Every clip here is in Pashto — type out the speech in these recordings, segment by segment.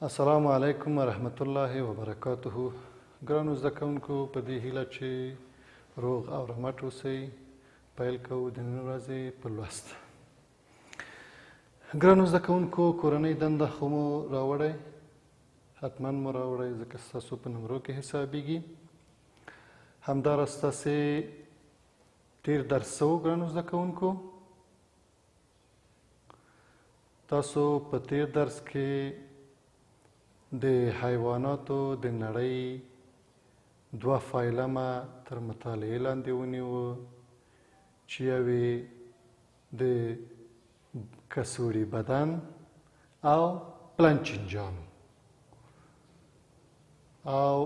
السلام علیکم ورحمت الله وبرکاته. ګرانو زده کوونکو، په دې هیله چې روغ او رمټ اوسئ، پیل کوو د نن ورځې په لوست. ګرانو زده کوونکو، کورنۍ دنده خو مو راوړی؟ حتما مو راوړی، ځکه ستاسو په نمرو کې حسابیږي. همداراز ستاسې تیر درس څه و؟ ګرانو زده کوونکو، تاسو په تیر درس کې د حیواناتو د نړۍ دوه فایلمه تر مطالعې لاندې ونیو، چې یوې د کڅوړي بدن او پلن چینجانو، او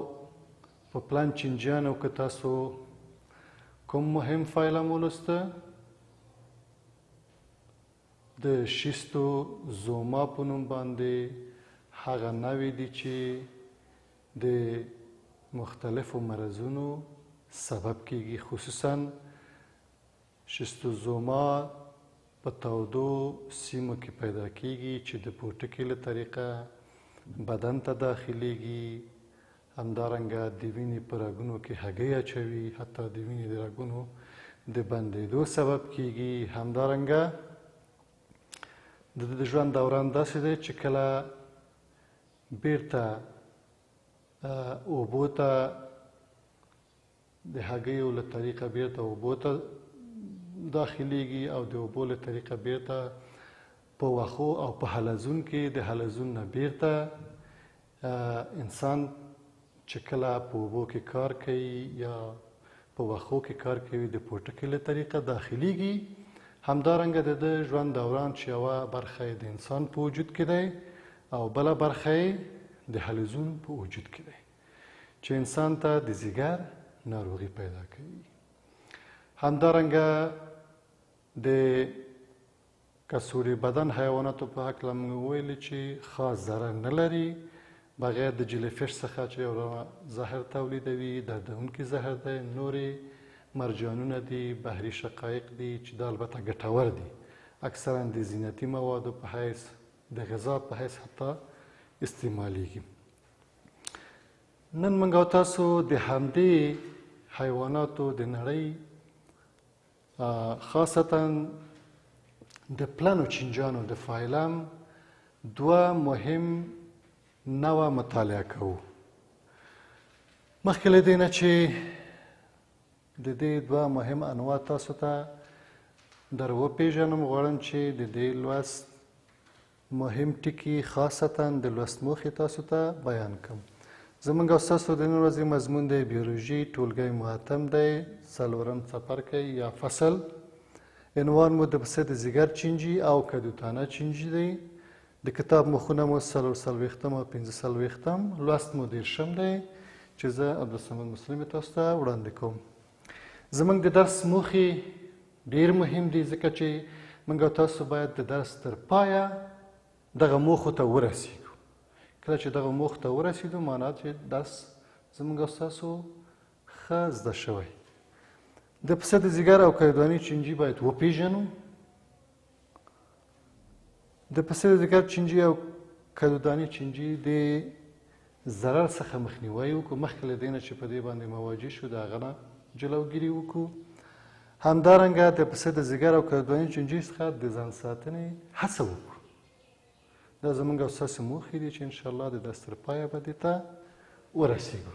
په پلن چینجانو کې تاسو کوم مهم فایلم ولوسته؟ د شیستو زوما په نوم باندې هغه نوې دي چې د مختلفو مرضونو سبب کیږي، خصوصا شیستوزوما په تودو سیمو کې پیدا کیږي چې د پوټکي له طریقه بدن ته داخلیږي. همدارنګه د وینې په رګونو کې هګۍ اچوي، حتی د وینې د رګونو د بندېدو سبب کیږي. همدارنګه د ده د ژوند دوران داسې دی چې کله بیرته اوبو ته د هګیو له طریقه بیرته اوبو ته داخلیږي او د اوبو له طریقه بیرته په وښو او په حلزون کې، د حلزون نه بیرته انسان چې کله په اوبو کې کار کوي یا په وښو کې کار کوي، د پوټکي له طریقه داخلیږي. همدارنګه د ده ژوند دوران چې یوه برخه یې د انسان په وجود کې دی او بله برخه یې د حلزون په وجود کې دی، چې انسان ته د ځیګر ناروغي پیدا کوي. همدارنګه د کڅوړي بدن حیواناتو په هکله موږ وویل چې خاص ضرر نه لري، بغیر د جیلیفش څخه چې یو زهر تولیدوي، دردونکي زهر دی. نورې مرجانونه دي، بحري شقایق دي چې دا البته ګټور دي، اکثرا د زینتي موادو په حیث، د غذا په حیث حتی استعمالیږي. نن موږ او تاسو د همدې حیواناتو د نړۍ، خاصتا د پلنو چینجانو د فایلم دوه مهم نوع مطالعه کوو. مخکې له دې نه چې د دې دوه مهم انواع تاسو ته در وپېژنم، غواړم چې د دې لوست مهم ټکي، خاصتا د لوست موخې تاسو ته بیان کړم. زمونږ او ستاسو د نن ورځې مضمون دی بیولوژي، ټولګی ماتم دی، څلورم څپرکی یا فصل. عنوان مو د پسه د ځیګر چینجي او کدوتانه چینجي دی. د کتاب مخونه مو 44 او 45، لوست مو 30 دی چې زه عبدالصمد مسلم تاسو ته وړاندې کوم. زمونږ د درس موخې ډیر مهم دي، ځکه چې موږ او تاسو باید د درس تر پایه دغه موخو ته ورسیږو. کله چې دغه موخو ته ورسیدو، معنا چې درس زموږ او ستاسو ښه زده شوی. د پسه د ځیګر او کیدواني چینجي باید وپیژنو. د پسه د ځیګر چینجي او کدوداني چینجي د ضرر څخه مخنیوی وکړو، مخکې له دې نه چې په دې باندې مواجه شو د هغه نه جلوګیري وکړو. همدارنګه د پسه د ځیګر او کدوداني چینجي څخه د ځان ساتنې هڅه وکړو. دا زموږ او ستاسو موخې دي چې انشاءالله د درس تر پایه به دې ته ورسیږو.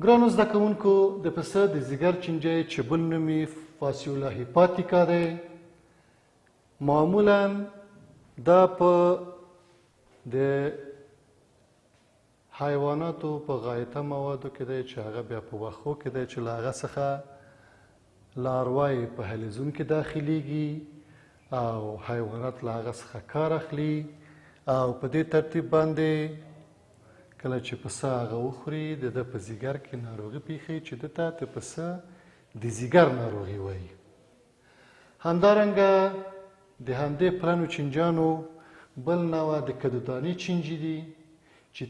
ګرانو زده کوونکو، د پسه د ځیګر چینجی چې بل نوم یې فاسیولا هیپاتیکا دی، معمولا دا په د حیواناتو په غایطه موادو کې دی چې هغه بیا په وښو کې دی، چې له هغه څخه لاروا یې په حلزون کې داخلیږي او حیوانات له هغه څخه کار اخلي، او په دې ترتیب باندې کله چې پسه هغه وخوري، د ده په ځیګر کې ناروغي پیښوي چې ده ته د پسه د ځیګر ناروغي وایي. همدارنګه د همدې پلنو چینجانو بل نوع د کدوداني چینجي دي چې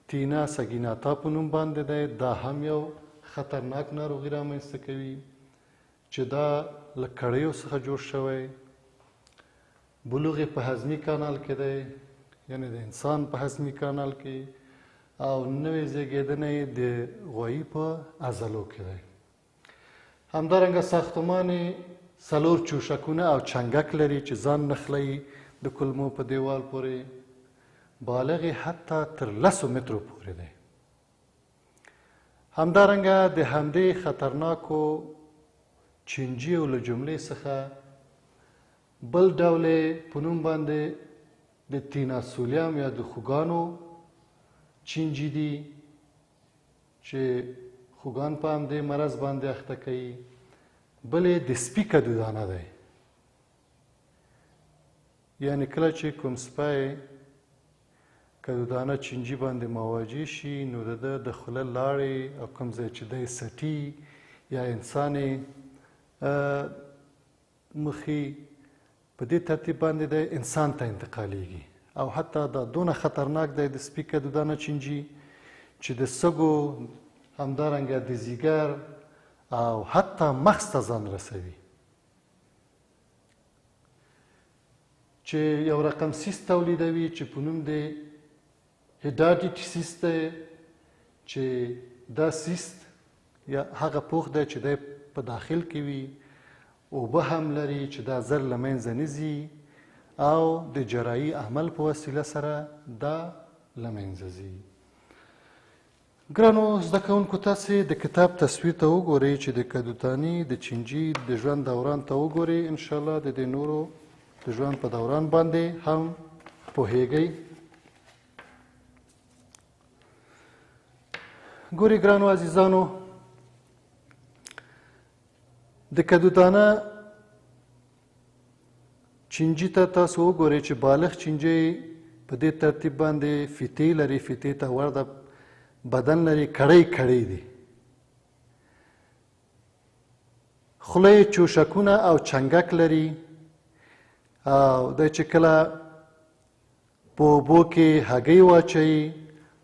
تینا سګیناتا په نوم باندې دی. دا هم یو خطرناک ناروغي رامنځته کوي چې دا له کړیو څخه جوړ شوی. بلوغ په هضمي کانال کې دی، یعنی د انسان په هضمي کانال کې، او نوې زیږېدنه یې د غویي په عضلو کې دی. همدارنګه ساختمان یې څلور چوشکونه او چنګک لري چې ځان نښلوي د کولمو په دیوال پورې. بالغ یې حتی تر 10 مترو پورې دی. همدارنګه د همدې خطرناکو چینجیو له جملې څخه بل ډول په نوم باندې د تیناسولیم یا د خوګانو چینجي دي چې خوګان په همدې مرض باندې اخته کوي. بلې د سپي کدودانه دی، یعنی کله چې کوم سپی کدودانه چینجي باندې مواجه شي نو د ده د خوله لاړې او کوم ځای چې دی سټي یا انسان یې مخي، په دې ترتیب باندې دی انسان ته انتقالیږي. او حتی دا دونه خطرناک دی د سپي کدودانه چینجي چې د سږو، همدارنګه د ځیګر او حتی مغز ته ځان رسوي، چې یو رقم سیست تولیدوي چې په نوم د هیډاډیټ سیست دی، چې دا سیست یا هغه پوښ دی چې دی په داخل کې وي، اوبه هم لري چې دا زر له منځه نه ځي او د جراحي عمل په وسیله سره دا له منځه ځي. ګرانو زده کوونکو، تاسې د کتاب تصویر ته وګورئ چې د کدوتاني د چینجي د ژوند دوران ته وګورئ. انشاءالله د دې نورو د ژوند په دوران باندې هم پوهیږئ. ګوري ګرانو عزیزانو، د کدوتانه چینجي ته تاسو وګورئ چې بالغ چینجی په دې ترتیب باندې فیتې لري، فیتې ته ورته بدن لري، کړۍ کړۍ دي، خوله یې چوشکونه او چنګک لري، او دی چې کله په اوبو کې هګۍ واچوي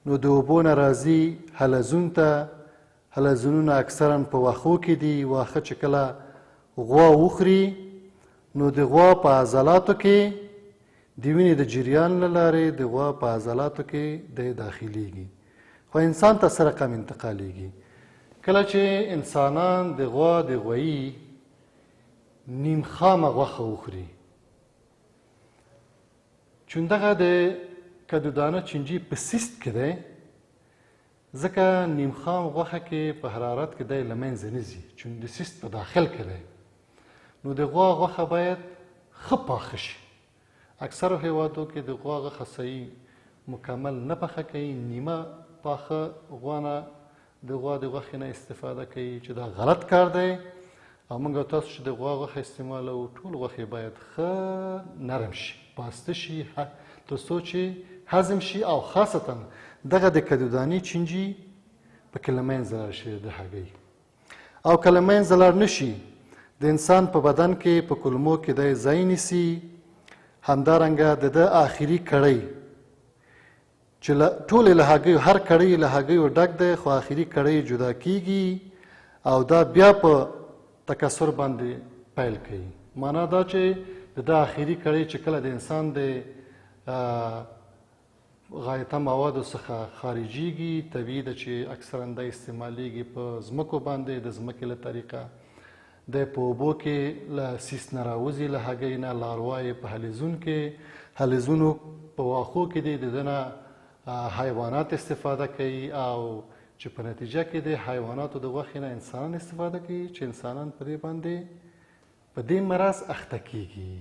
نو د اوبو نه راځي حلزون ته. حلزونونه اکثرا په واښو کې دي. واښه چې کله غوا وخوري نو د غوا په عضلاتو کې د وینې د جریان له لارې د غوا په عضلاتو کې دی داخلیږي، خو انسان ته څه رقم انتقالیږي؟ کله چې انسانان د غوا د غویي نیم خامه غوښه وخوري، چون دغه د کدودانه چینجي په سیست کې دی، ځکه نیم خام غوښه کې په حرارت کې دی له منځه نه ځي، چون د سیست په داخل کې دی، نو د غوا غوښه باید ښه پاخه شي. اکثرو هیوادو کې د غوا غوښه صحیح مکمل نه پخه کوي، نیمه پاخه غوا نه د غوا د غوښې نه استفاده کوي، چې دا غلط کار دی. او موږ تاسو چې د غوا غوښه استعمالوو، ټول غوښې باید ښه نرم شي، پاسته شي، تر څو چې هضم شي، او خاصتا دغه د کدودانې چینجي پکې له منځه لاړ شي د هګۍ. او که له منځه لاړ نه شي، د انسان په بدن کې په کولمو کې دی ځای نیسي. همدارنګه د ده آخري کړۍ چې ټولې له هګیو، هر کړۍ له هګیو ډک دی، خو آخري کړۍ جدا کیږي او دا بیا په تکثر باندې پیل کوي. معنا دا چې د ده آخري کړۍ چې کله د انسان د غایطه موادو څخه خارجیږي، طبیعي ده چې اکثرا دا استعمالیږي په ځمکو باندې، د ځمکې له طریقه دی په اوبو کې له سیست نه راوځي، له هګۍ نه لاروا یې په حلزون کې، حلزونو په واښو کې دی، د ده نه حیوانات استفاده کوي، او چې په نتیجه کې د حیواناتو د غوښې نه انسانان استفاده کوي، چې انسانان په دې باندې په دې مرض اخته کیږي.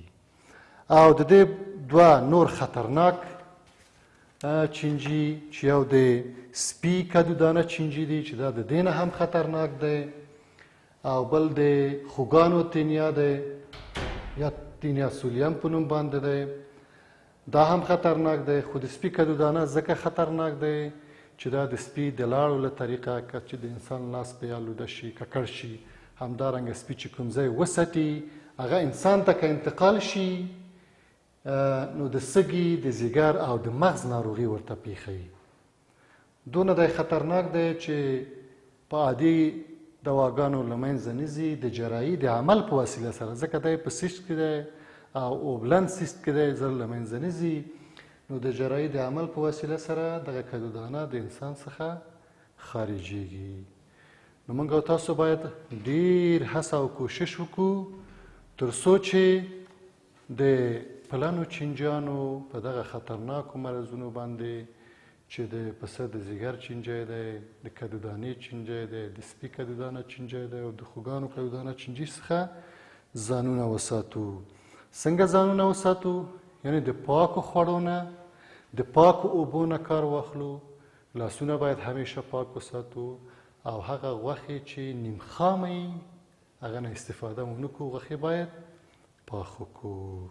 او د دې دوه نور خطرناک چینجي چې یو د سپي کدودانه چینجي دی چې دا د دې نه هم خطرناک دی، او بل د خوګانو تینیا دی یا تینیا سولیم په نوم باندې دی، دا هم خطرناک دی. خو د سپي کدودانه ځکه خطرناک دی چې دا د سپي د لاړو له طریقه که چې د انسان لاس پې آلوده شي، ککړ شي، همدارنګه سپي چې کوم ځای وسټي هغه انسان ته که انتقال شي نو د سږي، د ځیګر او د مغز ناروغي ورته پیښوي. دونه دی خطرناک دی چې په عادي دواګانو له منځه نه ځي، د جراحي د عمل په وسیله سره، ځکه دی په سیست کې دی او اوبلن سیست کې دی، زر له منځه نه ځي. نو د جراحي د عمل په وسیله سره دغه کدودانه د انسان څخه خارجیږي. نو موږ او تاسو باید ډیر هڅه او کوشش وکړو تر څو چې د پلنو چینجیانو په دغه خطرناکو مرضونو باندې چې د پسه د ځیګر چینجی دی، د کدودانې چینجی دی، د سپي کدودانه چینجی دی او د خوګانو کدودانه چینجي څخه ځانونه وساتو. څنګه ځانونه وساتو؟ یعنی د پاکو خوړو نه، د پاکو اوبو نه کار واخلو، لاسونه باید همیشه پاک وساتو او هغه غوښې چې نیم خامه وي هغه نه استفاده ونه کړو، غوښې باید پاخه کړو.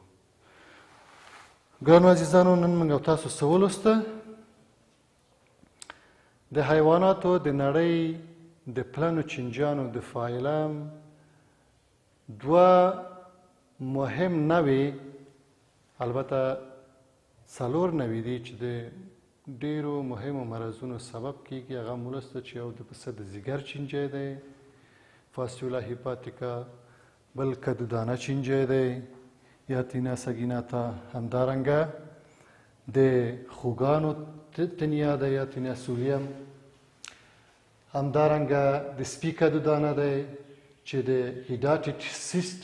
ګرانو عزیزانو، نن موږ او تاسو څه ولوسته؟ د حیواناتو د نړۍ د پلنو چینجیانو د فایلم دوه مهم نوې، البته څلور نوې دي چې د ډیرو مهمو مرضونو سبب کیږي. هغه مو ولوسته چې یو د پسه د ځیګر چینجی دی، فاسیولا هیپاتیکا، بل کدودانه چینجی دی یا تینا سګیناتا، همدارنګه د خوګانو تنیا ده یا تنیا سولیم، همدارنګه د سپي کدودانه دی چې د هیډاټیټ سیست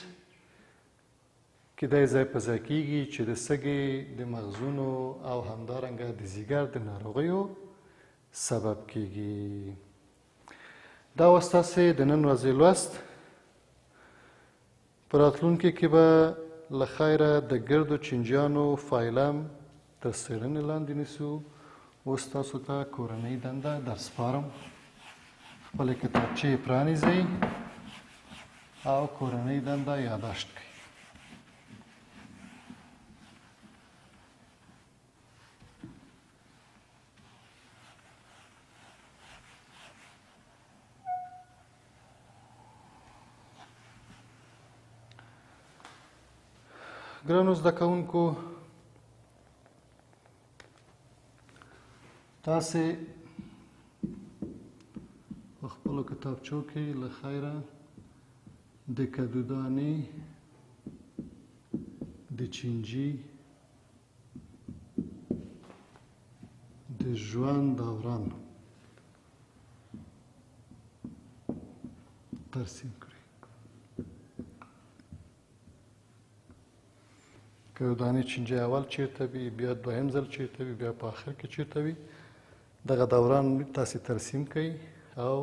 کې دی ځای په ځای کیږي چې د سږي د مغزونو او همدارنګه د ځیګر د ناروغیو سبب کیږي. دا وه ستاسې د نن ورځې لوست. په راتلونکي کې به له خیره د ګردو چینجیانو فایلم تر څېړنې لاندې نیسو. اوس تاسو ته کورنۍ دنده در سپارم. خپلې کتابچې پرانیزئ او کورنۍ دنده یاداشت کړئ. ګرانو زده کوونکو، تاسې په خپلو کتابچو کې له خیره د کدودانې د چینجي د ژوند دوران ترسیم کړئ. کدودانې چینجی اول چیرته وي، بیا دویم ځل چیرته وي، بیا په آخر کې چیرته وي، دغه دوران تاسې ترسیم کړئ او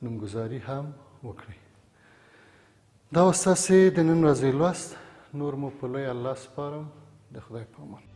نومګذاري هم وکړئ. دا وه ستاسې د نن ورځې لوست. نور مو په لوی الله سپارم. د خدای په امان.